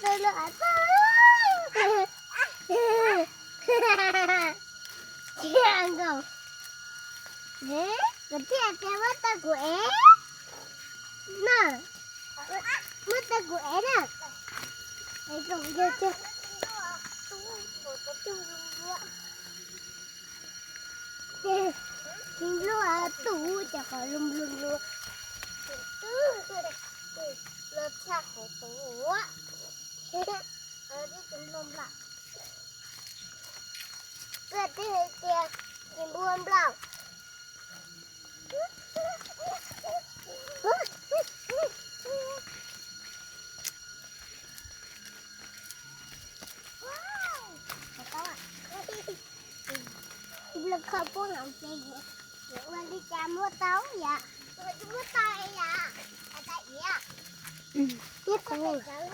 Tau lub av tag. Thiab nkaus. Kuv thiaj tias muab tau kuv ev na. Muab tau kuv ev na. Es kom yog tias tsis npluaj tus ces qhov lub npluaj npluaj. Los tshaj qhov tus. Tib tus npluaj nplaum. Tuaj tib hais tias tsis npluaj nplaum. Npluaj kho pub hauv ces yuav ua li cas muab tau yom? Muab tau yom? Tau iav. Ib qho